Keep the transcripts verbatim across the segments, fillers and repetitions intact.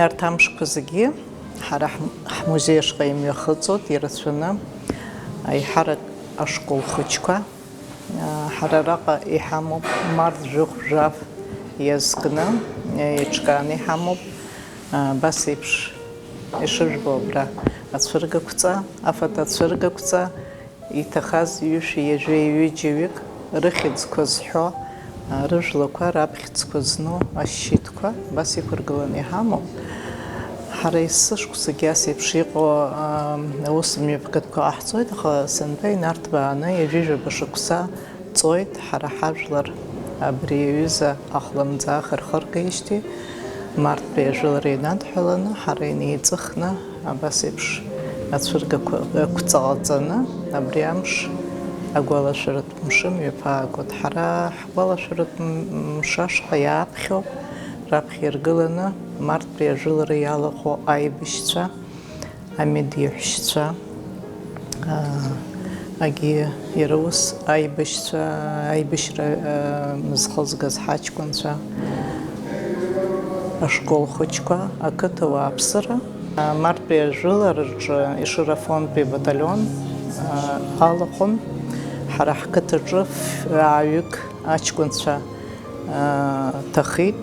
Арҭ амшқәа зегьы ҳара ҳм-, ҳмузеи ашҟа имҩахыҵуеит ирацәаны, аиҳарак ашкол хәыҷқәа. Ҳара араҟа иҳамоуп март жәохә-жәаф иазкны, еиҿкааны иҳамоуп. Абас еиԥш ишыжәбо абра ацәыргақәҵа, афотоцәыргақәҵа, иҭахаз ҩышәи ҩажәеи ҩыџьаҩык рыхьӡқәа зҳәо, рыжәлақәа раԥхьӡқәа зну ашьшьыҭқәа абас иқәыргыланы иҳамоуп. Ҳара есышықәсагьы ас еиԥш иҟоу, ам, аус мҩаԥгатәқәа ҟаҳҵоит, аха сынтәа инарҭбааны ҩажәижәаба шықәса ҵуеит, ҳара ҳажәлар абри аҩыза ахлымӡаах рхыргеижьҭеи, марттәи ажәылара инадҳәаланы, ҳара инеиҵыхны, абас еиԥш ацәыргақәа, ықәҵаҟаҵаны, абри амш агәалашәаратә мшы мҩаԥаагоит. Ҳара ҳгәалашәаратә м-, мшы ашҟа иааԥхьоуп, раԥхьа иргыланы марттәи ажәылара иалахәу аибашьцәа, амедиаҳәшьцәа, аа, агьи иара ус аибашьцәа, аибашьра, аа, зхызгаз ҳаҷкәынцәа, ашкол хәыҷқәа, ақыҭа уааԥсыра. Марттәи ажәылараҿы Ешыра афронттәи абаталион, аа, алахәын ҳара ҳқыҭаҿы ф-, ааҩык аҷкәынцәа, аа, ҭахеит.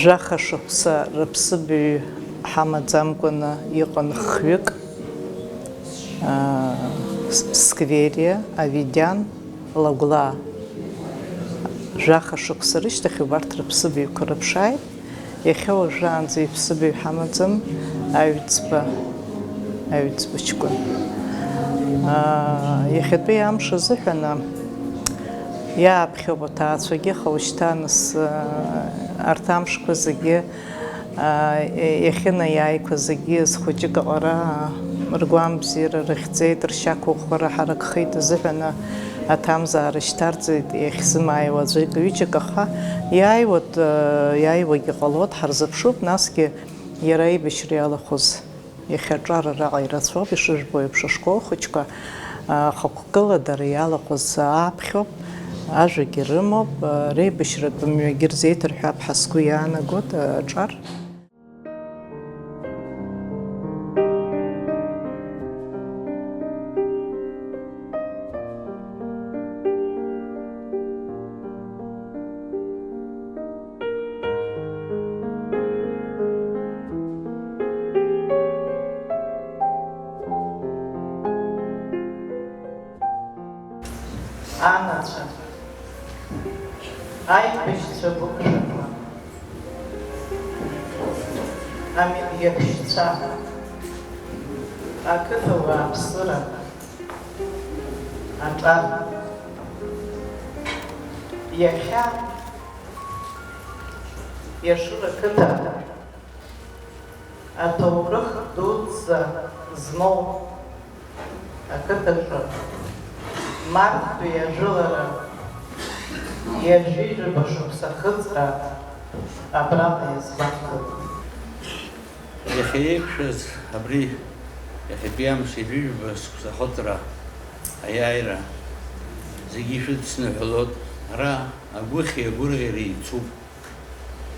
Жәаха шықәса рыԥсыбаҩ ҳамаӡамкәаны иҟан хҩык, аа, С-, Сквериа, Авидиан, Лагәлаа. Жәаха шықәса рышьҭахь убарҭ рыԥсыбаҩқәа рыԥшааит. Иахьа уажәраанӡа иԥсыбаҩ ҳамаӡам, аҩӡба, аҩӡба ҷкәын. Аа, иахьатәи амш азыҳәан, иааԥхьоуп аҭаацәагьы, аха ушьҭа нас, аа, арҭ амшқәа зегьы, аа, иахьынаиааиқәа зегьы зхәыҷык аҟара ргәамбзиара рыхьӡеит, ршьақәыӷәӷәара ҳаракхеит азыҳәан аҭамзаара шьҭарҵеит, иахьзымааиуа аӡәык-ҩыџьак, аха иааиуа Иааиуагьы ҟалоит, ҳарзыԥшуп, насгьы иара аибашьра иалахәыз иахьа аҿар араҟа ирацәоуп, ишыжәбо еиԥш, ашкол хәыҷқәа, а, ахықәкыла дара иалахәыз ааԥхьоуп, ажәагьы рымоуп, а, реибашьратә мҩагьы рзеиҭарҳәап ҳәа сгәы иаанагоит, а, аҿар. Анацәа, аибашьцәа гәыԥшәақәа, амедиаҳәшьцәа, ақыҭа уааԥсыра, аҿар. Иахьа Ешыра қыҭа аҭоурых дуӡӡа змоу ақыҭаҿы марттәи ажәылара ҩажәижәаба шықәса ахыҵра абраҟа иазгәаҭоит. Иахьа еиқәшәаз абри иахьатәи амш ҩажәижәаба шықәса ахыҵра аиааира зегьы ишәыдысныҳәалоит. Ара агәыхьи агәырӷьареи еицуп.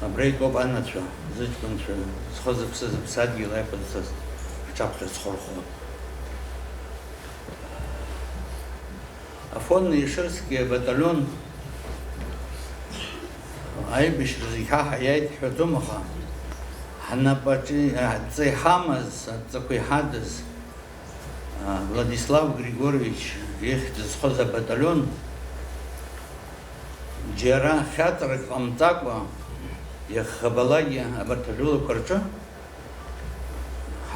Абра итәоуп анацәа, зыҷкәынцәа, зхы-зыԥсы зыԥсадгьыл аиқәызҵаз рҿаԥхьа зхырхәо. Афон Ешырски абаталион аибашьра зегь ҳа ҳаиааит ҳҳәаӡом, аха ҳнапаҿы адҵа иҳамаз, адҵақәа иҳадыз, Владислав Григорьевич ихьӡ зхыз абаталион џьара хьаҵрак ҟамҵакәа, иахабалагьы абарҭ ажәылақәа рҿы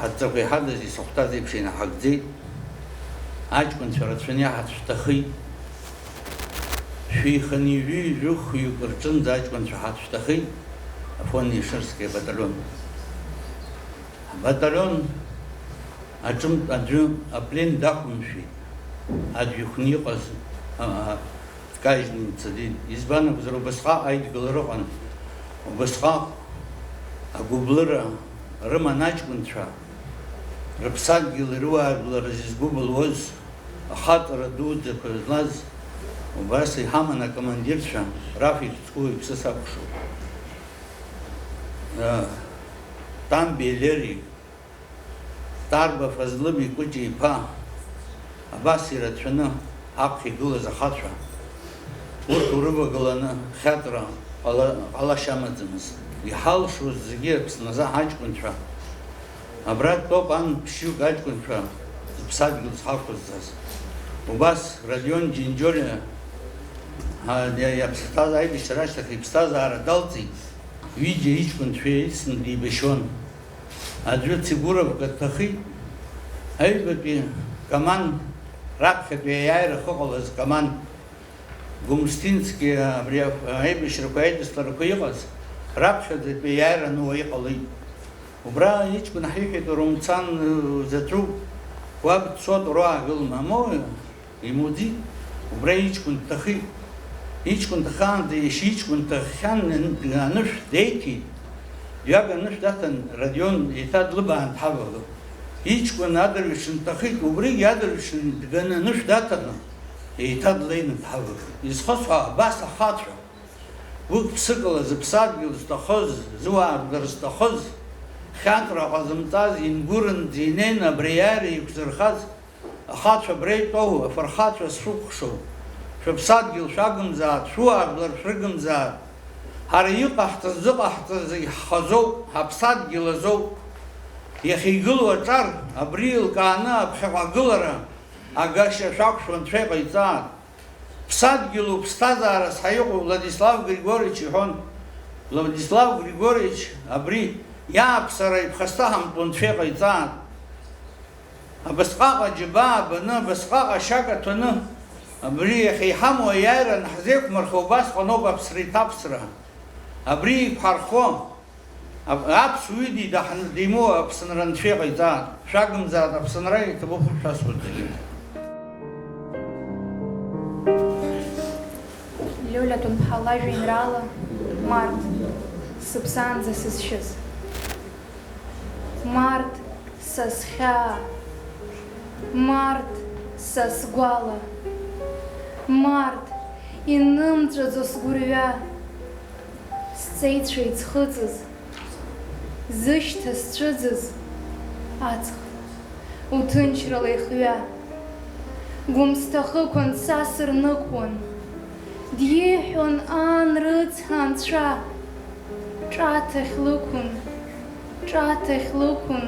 ҳадҵақәа иҳадыз, исыхәҭаз еиԥш инаҳагӡеит. Аҷкәынцәа рацәаны иаҳацәҭахеит. Шәихынҩажәи жәохәҩык рҿынӡа аҷкәынцәа ҳацәҭахеит, Афон Ешырски абаталион. Абаталион аҿынтә аӡәы аплен дахәамшәеит, аӡә ихәны иҟаз, а, а, дкажьны ицеит. Избан акәзар, убасҟак аидгылара ыҟан, убасҟак агәыблыра рыман аҷкәынцәа, рыԥсадгьыл рыуаажәлар зызгәыбылуаз, ахаҵара дуӡӡақәа злаз, убас иҳаман акомандирцәа, Рафик Цкуа иԥсы сакәыхшоуп. Э, Тамбиа Лерик, Тарба Фазлыби Кәыҷи-иԥа, абас ирацәаны аԥхьа игылаз ахацәа, урҭ урывагыланы хьаҵра ҟала-, ҟалашьа амаӡамызт. Иҳалшоз зегьы Аԥсназы ҳаҷкәынцәа, абра дтәоуп ан ԥшьҩык аҷкәынцәа зыԥсадгьыл зхақәызҵаз. Убас Родион Џьынџьориа, а, иа-, иаԥсҭаз-, аибашьра ашьҭахь иԥсҭазаара далҵит, ҩыџьа иҷкәынцәа ицны дибашьуан. Аӡәы Цигуровка дҭахеит. Аҩбатәи Каман, раԥхьатәи аиааира ахьыҟалаз Каман Гумстински, абри аибашьрақәа, аидысларақәа иҟаз, раԥхьаӡатәи аиааира аныуа иҟалеит. Убра иҷкәын ҳиҳәеит, уара умцан, заҵәуп, уаб дцот, уара уаагыл, мамоу, имуӡит, убра иҷкәын дҭахеит. Иҷкәын дҭахаанӡа иашьа иҷкәын дҭаххьан, анышә деиҭеит. Дҩага анышә даҭан, Родион еиҭа длыбаан дҳавагылт. Иҷкәын адырҩаҽны дҭахеит, убригьы адырҩаҽны дганы анышә даҭаны, еиҭа длеины дҳавагылт. Изхысҳәаау абас ахацәа, гәык-ԥсыкала зыԥсадгьыл зҭахыз, зыуаажәлар зҭахыз, хьаҵра ҟазымҵаз, ингәырынӡа инеины абри аиааира еиқәзырхаз, ахацәа абра итәоу афырхацәа сшәыкәхшоуп. Шәыԥсадгьыл шәагымзаат, шәуаажәлар шәрыгымзаат. Ҳара иҟаҳҵаз, зыҟаҳҵаз зегь ҳхазоуп, ҳаԥсадгьыл азоуп. Иахьа игылоу аҿар абри еилкааны аԥхьаҟа агылара агашьа шәақәшәо Анцәа иҟаиҵаат. Ԥсадгьылу ԥсҭазаарас ҳәа иҟоу Владислав Григорьевич иҳәон. Владислав Григорьевич абри иааԥсара иԥхасҭаҳамтәу Анцәа иҟаиҵаат. Абасҟаҟа џьабаа баны, абасҟаҟа ашьа каҭәаны, абри иахьа иҳамоу аиааира анҳзеиқәмырха, убасҟаноуп аԥсра иҭаԥсра. Абри иқәҳархо, ап-, аԥсуаҩы дидаҳаны димоу Аԥсынра Анцәа иҟаиҵаат. Шәагымзаат, Аԥсынра иҭабуп ҳәа шәасҳәоит зегьы. Лиолиа Ҭәынԥҳа лажәеинраала Март, сыԥсаанӡа сызшьыз. Март, са схьаа, Март, са сгәала, Март, инымҵәаӡо сгәырҩа, сҵеицәа иӡхыҵыз, зышьҭа сцәыӡыз аҵх, уҭынчрала ихҩа. Гәымсҭа хықәан са сырнықәуан, диҳәон ан рыцҳа анцәа. Ҿаҭахь лықәын, ҿаҭахь лықәын,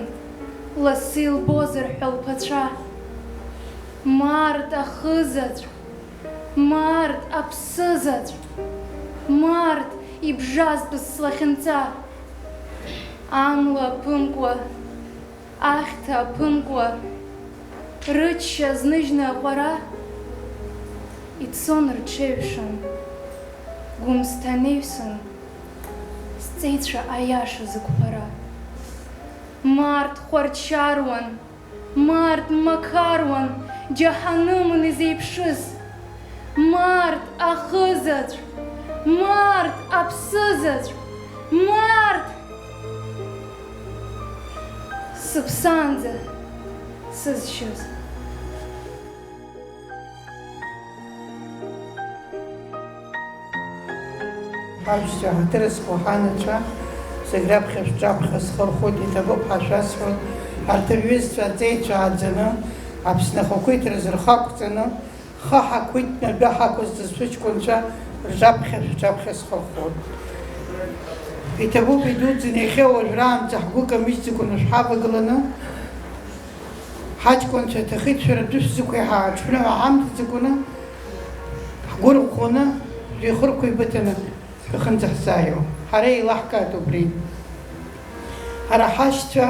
лассы илбозар ҳәа лԥацәа. Март ахызаҵә, Март аԥсызаҵә, Март ибжазтәыз слахьынҵа. Амла аԥымкуа, ахьҭа аԥымкуа, рычча азныжьны аҟәара, ицон рҽеиҩшан, Гәымсҭа неҩсан, сҵеицәа аиаша зықәԥара. Март хәарчаруан, Март мақаруан, џьаҳанымын изеиԥшыз. Март ахызаҵә, Март аԥсызаҵә, Март! Сыԥсаанӡа сызшьыз. Аҳәшьцәа, ҳаҭыр зқәу ҳанацәа, зегь раԥхьа шәҿаԥхьа схы рхәоит, иҭабуп ҳәа шәасҳәоит. Арҭ рҩызцәа аҵеицәа ааӡаны Аԥсны ахақәиҭра зырхы ақәҵаны, ҳхы ҳақәиҭны адәы ҳақәызҵаз шәыҷкәынцәа рҿаԥхьа шәҿаԥхьа схы рхәоит. Иҭабуп идуӡӡаны иахьа уажәраанӡа ҳгәы камыжьӡакәаны шәҳавагыланы, ҳаҷкәынцәа иҭахеит шәара адәы шәзықәиҳаа, аҽԥныҳәа ҳамҭаӡакәаны, ҳгәы рӷәӷәаны, шәеихырқәа еибыҭаны шәахьынӡаҳзааиуа. Ҳара еилаҳкаат убри. Ҳара ҳашьцәа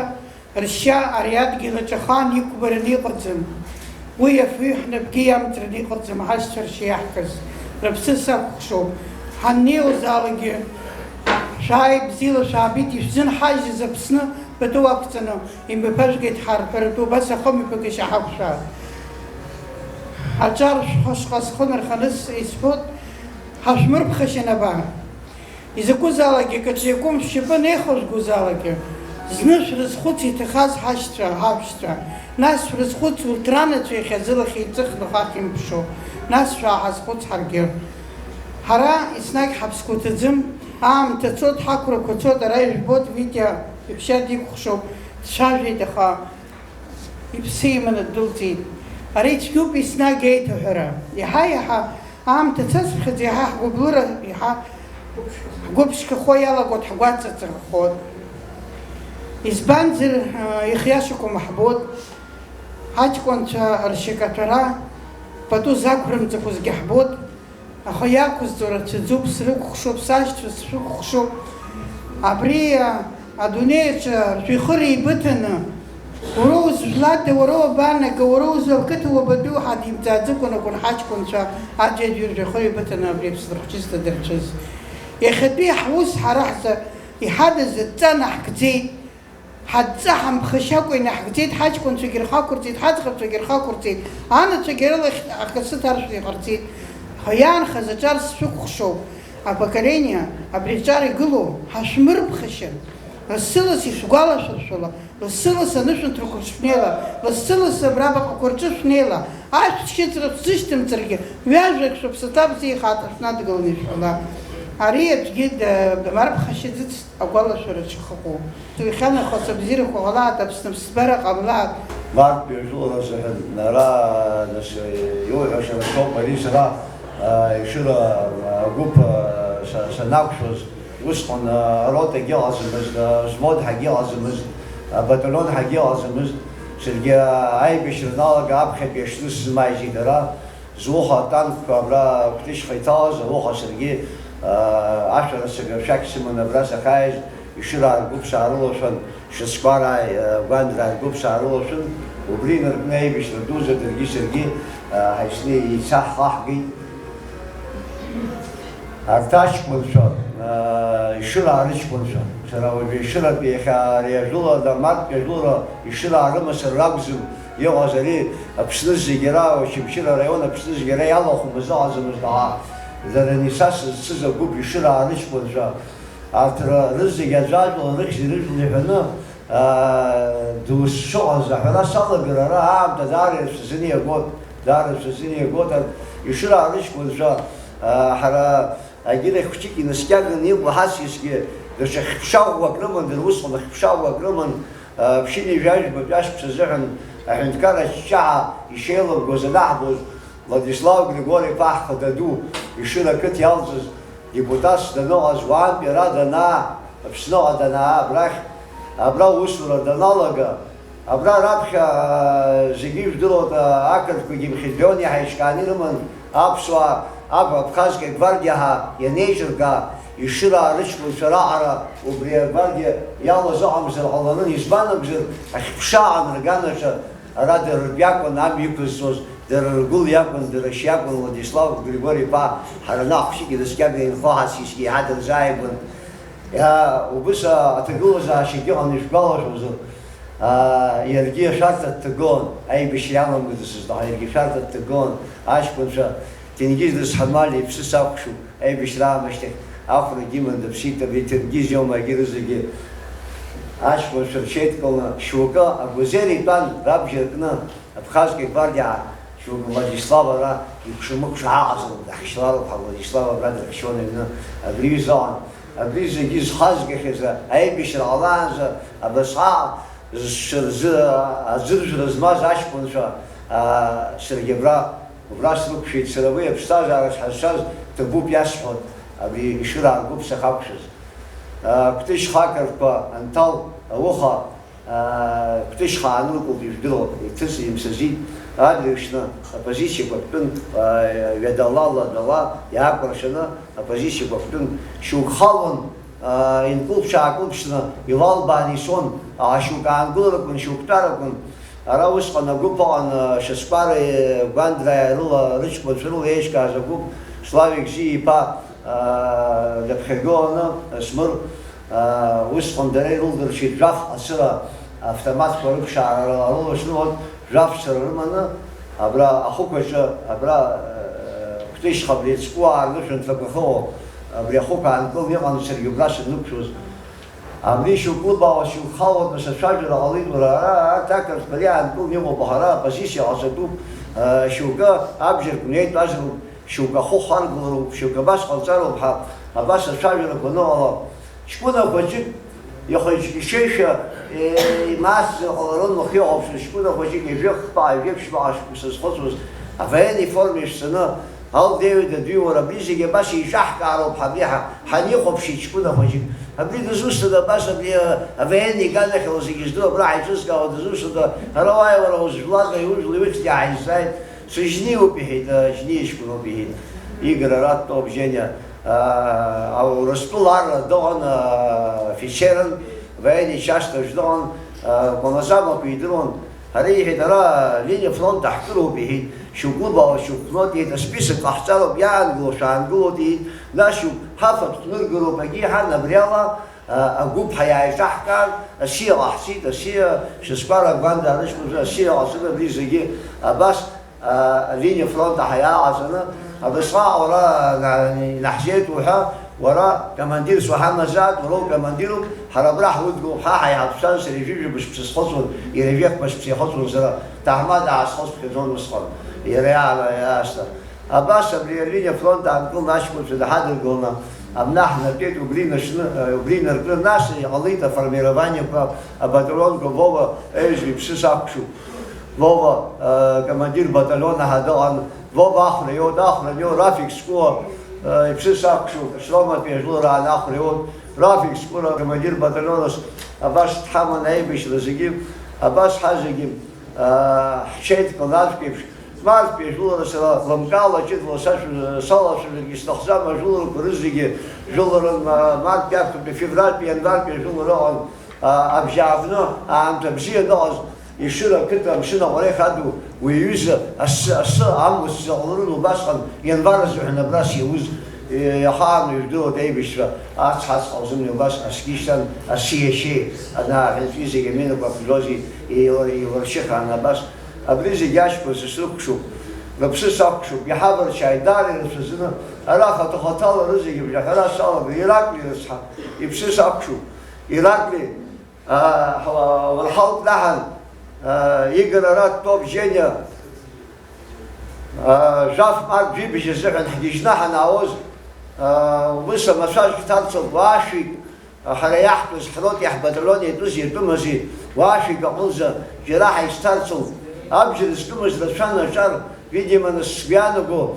ршьа ари адгьыл аҿы ахаан иқәбараны иҟаӡам. Уи афҩы ҳнапгьы иамҵраны иҟаӡам, ҳашьцәа ршьа иаҳкыз рыԥсы сакәыхшоуп. Ҳаннеиуазаалакгьы, шәааи, бзиала шәаабеит, ишәзынҳажьыз Аԥсны пату ақәҵаны, имҩаԥажәгеит ҳарҳәаратәы, убас ахымҩаԥгашьа ҳақәшәааит. Аҿар шәхәашҟа схы нарханы исҳәоит, ҳашәмырԥхашьан абар. Изакәызаалакгьы акаҿ иакәым шәшьапы анеихәыжәгозаалакгьы, зны шәрызхәыц иҭахаз ҳашьцәа, ҳаҳәшьцәа, нас шәрызхәыц урҭ ранацәа иахьазы лахьеиҵыхны хәахь имԥшуа, нас шәааҳазхәыц ҳаргьы. Ҳара еснагь ҳаԥсқәа ҭаӡым, аамҭа цоит, ҳақәрақәа цоит, ара ижәбоит, Витиа, Иԥшьа дикәхшоуп, дцәажәеит, аха иԥсы иманы ддәылҵит. Ари цәгьоуп еснагь аиҭаҳәара. Иаҳа-иаҳа аамҭа цацԥхьаӡа иаҳа ҳгәыблыра, иаҳа ҳгәы ԥшқахо иалагоит, ҳгәаҵаҵахоит. Избанзар, ихиашақәам ҳбоит, ҳаҷкәынцәа ршьакаҭәара пату зақәрымҵақәозгьы ҳбоит. Аха иақәызҵо рацәаӡоуп, срыкәхшоуп, сашьцәа сшәыкәхшоуп. Абри, а, адунеи аҿы ржәҩахыр еибыҭаны, уара узжәлада, уара уабанаго, уара узы ақыҭа уабатәу ҳәа димҵааӡыкәан акәын ҳаҷкәынцәа аӡәи-аӡәи ржәҩахыр еибыҭаны абри Аԥсны ҳчысҭа дырцәыз. Иахьатәи ҳус ҳара ҳзы иҳадыз адҵа наҳгӡеит. Ҳадҵа ҳамԥхашьакәа инаҳгӡеит, ҳаҷкәынцәагьы рхы ақәырҵеит, ҳаӡӷабцәагьы рхы ақәырҵеит, анацәагьы рылахь акасы ҭаршәны иҟарҵеит. Аха иаанхаз аҿар сшәыкәхшоуп, апоколение абри аҿар игылоу ҳашәмырԥхашьан. Лассы-ласс ишәгәалашәыршәала, лассы-ласс анышәынҭрақәа рҿы шәнеила, лассы-ласс абра абаҟақәа рҿы шәнеила, ашәҭ шьыҵәра шәзышьҭымҵаргьы, ҩажәак шәыԥсаҭа бзиа ихаҭа шәнадгыланы ишәҳәала. Ари аӡәгьы да-, марԥхашьаӡыцт. Агәалашәара шахыҟоу. Иахьанахыс абзиарақәа ҟалааит, Аԥсны аԥсабара ҟамлааит. Мартәи ажәылара азыҳәан, ара, нас, иуҳәаша рацәоуп, ари сара, а, Ешыра, а, агәыԥ, а, са-, санақәшәоз, усҟан, а, аротагьы ыҟаӡамызт, а, взвод ҳәагьы ыҟаӡамызт, а, батальон ҳәагьы ыҟаӡамызт. Саргьы, а, аибашьра аналага аԥхьатәи аҽны сзымааизеит ара. Зуха атанкқәа абра Кәтышьха иҭалаз, ауха саргьы, аа, ашәарыцага шәақь сыманы абра сахьааиз, Ешыраа ргәыԥ саарылашәан, Шацкәараа, аа, Гәандраа ргәыԥ саарылашәан, убри инаркны аибашьра дуӡӡа даргьы саргьы, аа, ҳаицны еицаҳхаҳгеит. Арҭ аҷкәынцәа, аа, Ешыраа рыҷкәынцәа, сара уажәы Ешыратәи иахьа ари ажәылара, марттәи ажәылара Ешыраа рымацара ракәӡам, иҟаз ари Аԥсны зегьы ара, Очамчыра араион Аԥсны зегьы ара иалахәымыз ыҟаӡамызт, аха дара Нисас зцыз агәыԥ Ешыраа рыҷкәынцәа, арҭ ра-, рызегьы аӡәаӡәала рыхьӡи рыжәлеи ҳәаны, аа, дус шыҟаз аҳәара салагар, ара аамҭа даара ирацәаӡаны иагот, даара ирацәаӡаны иагот, арҭ Ешыраа рыҷкәынцәа, аа, ҳара Агьырахь хәҷык инаскьаганы иҟоу ҳасасгьы даҽа хьԥша ӷәӷәак рыман, дара усҟан хьԥша ӷәӷәак рыман, а, ԥшьынҩажәи жәаҩа жәбатәи ашықәс азыҳәан аҳәынҭқарра ҷҷаҳа ишеилагоз анаҳбоз, Владислав Григори-иԥа ҳхада ду Ешыра ақыҭ иалҵыз депутатс даныҟаз, уаантәи ара данаа, Аԥсныҟа данаа, абрахь, абра аусура даналага, Абра раԥхьа, аа, зегьы ижәдыруа, аа, ақырҭқәагьы Мхитәион иаҳа иҿкааны ирыман, аԥсуаа, аб-, Абхазская гвардиа ҳәа ианеиҿыркаа, Ешыраа рыҷкәынцәа раҟара убри агвардиа иалаз ыҟамзар ҟаларын, избан акәзар, ахьԥша аан рганаҿы, ара дара ртәы иакәын амҩа иқәызҵоз, дара ргәыла иакәын, дара ршьа иакәын, Владислав Григори-иԥа, ҳара наҟ хәҷык инаскьаганы инхо ҳасасгьы иҳадырзааигәан. Иа-, убыс, а, аҭагылазаашьагьы ыҟан, ишәгәалашәозар, аа, иаргьы ашәарҭа дҭагылан, аибашьра иаламгацызт, аха иаргьы ашәарҭа дҭагылан, аҷкәынцәа, Ҭенгиз Досҳамали иԥсы сакәшоуп, аибашьра аамышьҭахь ахәрагьы иман дыԥсит, абри Ҭенгиз иоума егьи рызегьы аҷкәынцәа рҽеидкыланы, шьоукы Агәазер итәан, рабџьар кны, Абхазская гвардиаа, шьоукы Владислав ара икәша-мыкәша ҳаҟазароуп, даҳшьлароуп ҳәа Владислав абра дрыхьшьуан аҩны, абри ҩыза ыҟан. Абри зегьы зхазгахьаз аибашьра ҟалаанӡа абасҟак зцәа рзы аӡыржәра змаз аҷкәынцәа, аа, саргьы абра, убра срықәшәеит, сара уи аԥсҭазаара шҳазшаз ҭабуп иасҳәон, абри Ешыраа ргәыԥ сахьақәшәаз. Аа, Кәтышьха ақырҭқәа анҭал ауха, аа, Кәтышьха аанылкылт, ижәдыруа, иҭыҵ имсазит, адырҩаҽны апозициақәа ԥтәын, аа, ҩадала, ладала иаакәыршаны апозициақәа ԥтәын, шьоук халон, аа, инкылԥш-аакылԥшны илалбааны ицон, аха шьоук аангыларақәан, шьоук тәарақәан. Ара усҟан агәыԥ ыҟан, аа, Шацкәареи Гәандрааи рыла, рыҷкәынцәа рыла еиҿкааз агәыԥ, Славик Зиа-иԥа, аа, даԥхьагыланы, Асмыр, аа, усҟан дара ирылдыршеит жәаф ацыра автоматқәа рыԥшаара рылашьны, урҭ жәаф цыра рыманы, абра ахықә аҿы, абра, аа, Кәтышьха абри ацҟәы аанышәынҭрақәа ахьыҟоу, абри ахықә аанкыланы иҟан, саргьы убра саннықәшәоз. Абри шьоук лыбаауа, шьоук халоит, нас ацәажәара ҟалеит, уара, ара, арҭ ақырҭқәа ари аанкыланы иҟоуп, аха ара аоппозициа ҟаҵатәуп, аа, шьоукы абџьар кны иеитәазароуп, шьоукы ахәы харгылароуп, шьоукы абас ҟалҵароуп ҳәа, абас ацәажәарақәа аныҟала, ҷкәына хәыҷык Ихәыҷ-ишеишәа, е, имаасзар ҟаларын, уахьыҟоуп, ҷкәына хәыҷык ҩажәи хԥа, ҩажәи ԥшьба шықәса зхыҵуаз, авоенни форма ишәҵаны, Ал Девид адуи уара, абри зегьы абас еиҿаҳкаароуп ҳабри ҳа-, ҳанихәаԥш, ҷкәына хәыҷык. Абри дызусҭада абас, абри, а, авоенни иганахьала зегьы здыруа абра ҳаиҿызкаауа дызусҭада? Ара уааи уара узжәлада, иужәла иуцәгьа ҳаизҵааит. Сыжьниоуп, иҳәеит, а, џьниа ҷкәыноуп, иҳәеит. Игра ара дтәоуп, Женя. А, Урыстәыла арра дыҟан, а, офицерын, военный часть аҿы дыҟан, а, Кәамазамақәа идыруан. Ара иҳәеит, ара линиа фронт аҳкыроуп, иҳәеит, шьоук лыбаауа, шьоук фронт, иҳәеит, асписок ҟаҳҵароуп, иаангыло шәаангылоит, иҳәеит, нас шьоук ҳафатә ҭныргароуп, егьи ҳан абриала, а, агәыԥ ҳаиааиҿаҳкаар, асиа ҟаҳҵеит, асиа шьацкәара агәанда арыҷкәынцәа асиа ҟаҵаны абри зегьы абас, а, алиниа фронт аҳа иааҟаҵаны, абасҟак уара на-, инаҳзеит уҳәа, уара командирс уҳамазааит, уара укомандируп, ҳара абра ҳудгылоуп, ҳа ҳаиҳабцәан сара ижәижәаба шықәса схыҵуан, иара ижәеихԥа шықәса ихыҵуан сара, ҭаҳмада аасхыҵԥхьаӡон усҟан, иара иаала иаасҭа. Абас абри алиниа фронт аанкыланы аҷкәынцәа даҳадыргыланы абна ҳнатәеит, убри инаркны, убри инаркны, нас иҟалеит аформированиеқәа, абаталионқәа, Вова Еҩӡба иԥсы сақәшәуп. Вова, э, командир баталиона ҳа дыҟан, Вова ахәра иоут, ахәра аниоу, Рафик Скәыла, э, иԥсы сақәшәуп, Шьроматәи ажәылараан ахәра иоут, Рафик Скәыла командир баталионс абас дҳаман аибашьра зегьы, абас ҳазегьы, э, ҳчеиҭ ҟалазшәа еиԥш, Марттәи ажәылара сара лымкаала ҷыдала сашәа-, салацәажәаргьы сҭахӡам, ажәыларақәа рызегьы жәыларан, ма-, марттәи, аԥхьатәи, февральтәи, ианвартәи ажәылара ыҟан, а, абжьааԥны аамҭа бзиа дыҟаз, Ешыра ақыҭа амшын аҟәара ихадоу уи аҩыза асы, асы амуц заҟаларын убасҟан, ианвар азыҳәан абра сиауз, е, иахааны ижәдыруеит аибашьцәа, ацҳа ацҟа лзымҩа убас асгьы ишьҭан, асы иашьеи, анааҳәынҵәи зегь аминақәа ԥжәози еилар-, еиларшьыхааны абас. Абри зегь аҷкәынцәа срыкәшоуп, рыԥсы сақәшоуп, иҳавыршьааит даара ирацәаӡаны, ара хаҭа-хаҭала рызегь абжьаҳәара салагоит, Иракли рыцҳа, иԥсы сақәшоуп, Иракли, аа, ҳа-, уарҳал кнаҳан, аа, Игор ара дтәоуп, Жениа, аа, жәаф март жәибжь азыҳәан ҳгьежьны ҳанаауаз, аа, убыс амацәаз шәҭарцоуп, уаашәик, Ҳара иаҳтәыз ҳротеи ҳбаталиони итәызи итәымази уаашәик аҟынӡа џьара ҳаицҭарцон. Абџьар зкымыз рацәан аҿар, видимо, нас сгәы иаанаго,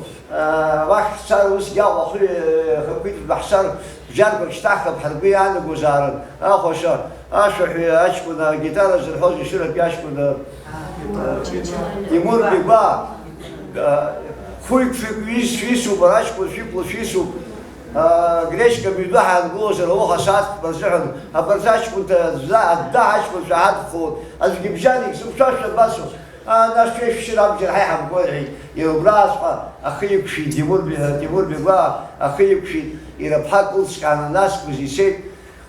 уахь ҳцар, усгьы Аҟәа ахы-, ахақәиҭтәы ҳцар, бџьарқәак шьҭаҳхып ҳаргәы иаанагозаарын. Ахәаша, ашәаҳәаҩы аҷкәын, агитара зырҳәоз Ешыратәи аҷкәын, Тимур Бегәа, хәҩык-фҩык ҩызцәа исуп, ара аҷкәын шәиқәла шәисуп. Гречка мҩаду ҳаангылозар ауха асааҭ хәба рзыҳәан, абарҭ аҷкәынцәа, адда аҷкәынцәа ҳадхалон, аӡәгьы бжьан егьсықәшәашәа басо, нас шәеишәшьыр абџьар ҳаиҳабгоит, ҳәа, иара убраҵәҟьа ахы иқәшәеит Тимур Бе-, Тимур Бегәаа ахы иқәшәеит, иара ԥҳак ылҵҟьааны анақәыз ицеит.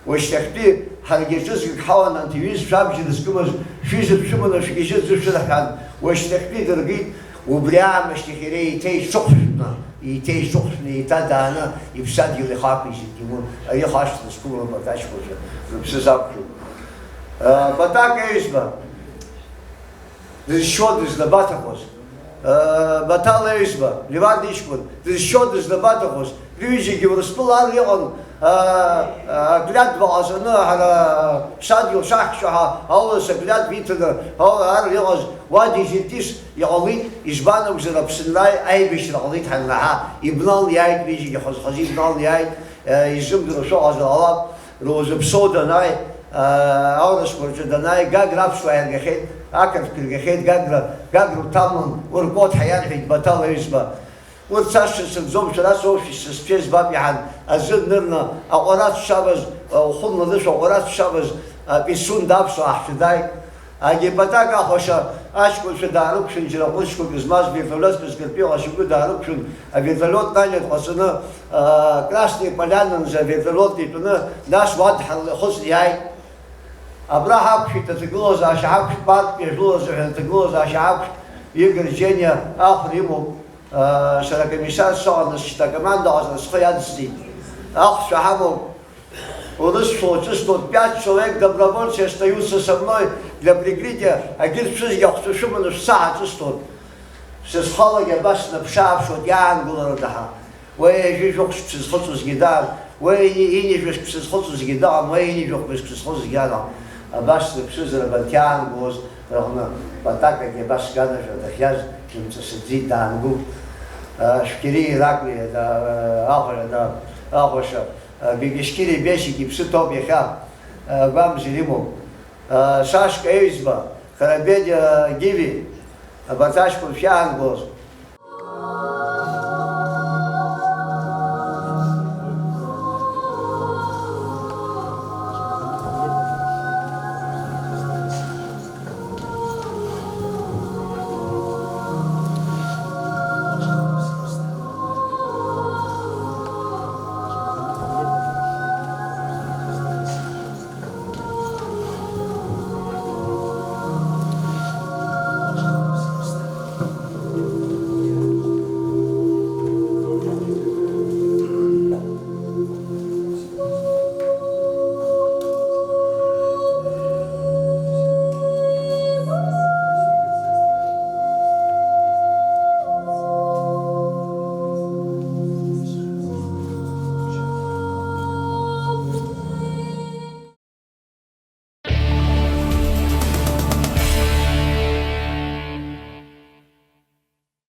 Уашьҭахьтәи ҳаргьы ҿыцк ҳауан, анҭ иҩызцәа абџьар зкымыз, шәҩыза дшәыманы шәгьежьы аӡәы шәырҳәан, уашьҭахьтәи дыргеит, убри аамышьҭахь иара еиҭа иҽыхәшәтәны, еиҭа иҽыхәшәтәны, еиҭа дааны иԥсадгьыл ихақәиҵеит Тимур, ари хашҭра зқәым рымбарҭ аҷкәынцәа рыԥсы сақәшәоит. Батак Еҩӡба дызшьуа дызнабаҭахоз. Баҭал Еҩӡба, Леван иҷкәын, дызшьуа дызнабаҭахоз, рҩыџьагьы Урыстәыла ар иҟан, а, а, отрядба ҟаҵаны, ҳара ԥсадгьыл шаҳшьо ҳәа, аурыс отрядба иҭаны, ау-, ар иҟаз, уа дезертирс иҟалеит, избан акәзар, Аԥсынраи аибашьра ҟалеит ҳанраҳа, ибналны иааит, рҩыџьагьы хаз-хазы ибналны иааит, а, изымдыруа шәыҟазар ҟалап, Роза Ԥсоу данааи, а, аурысқәа рҿы данааи, Гагра аԥсуаа иргахьеит, ақырҭқәа иргахьеит, Гагра, Гагра уҭамлан, уркоҭҳа иарҳәеит Баҭал Еҩӡба. Урҭ сашшьцәа сыргӡом, шәара соушәа сызцәеи збап иҳан, аӡәы днырны, аҟәарац шаваз, ухәы нланышә аҟәарац шаваз, а, Пицунда аԥсуаа ҳцәа дааит. Агепатак ахәаша аҷкәынцәа даарықәшәан, џьара ҟәышқәак змаз вертолиотк згартәи ҟазшьақәа даарықәшәан, авертолиот Танет ҟаҵаны, а, Красные Полиананӡа авертолиот итәаны, нас уа дҳархысны иааит. Абра ҳақәшәеит аҭагылазаашьа ҳақәшәт, парктәи ажәылара азыҳәан аҭагылазаашьа ҳақәшәт, Игор Џьениа ахәра имоуп. Сара акомиссар соуан, нас шьҭа акоманда ҟазара схы иадысҵеит. Ахәцәа ҳамоуп. Урысшәа уҿысҭоит, пять человек добровольцы остаются со мной для прикрытия, агьырҭ шәызегьы ахәцәа шәыманы шәца ҳаҿысҭоит. Са схалагьы абас снаԥшы-ааԥшуеит иаангылара даҳа. Уи ҩажәи жәохә шықәса зхыҵуазгьы даан, Уи ини-, инижәышк сызхәыцуазгьы дыҟам, уи инижәохә быжьк сызхәыцуазгьы анаҟ. Абас зыԥшыз рбанҭ иаангылоз рҟны, Патакагьы абас сганажәа дахьиаз, дымҵасыӡеит, даангылт. Шәқьери Ираклиа, да, Аӷәара, да, Аӷәаша, Гегешкири Бесик иԥсы ҭоуп иахьа, гәамзар имоуп. Сашка Еҩӡба, Қарабедиа Гиви, абарҭ аҷкәын шәиаангылоз,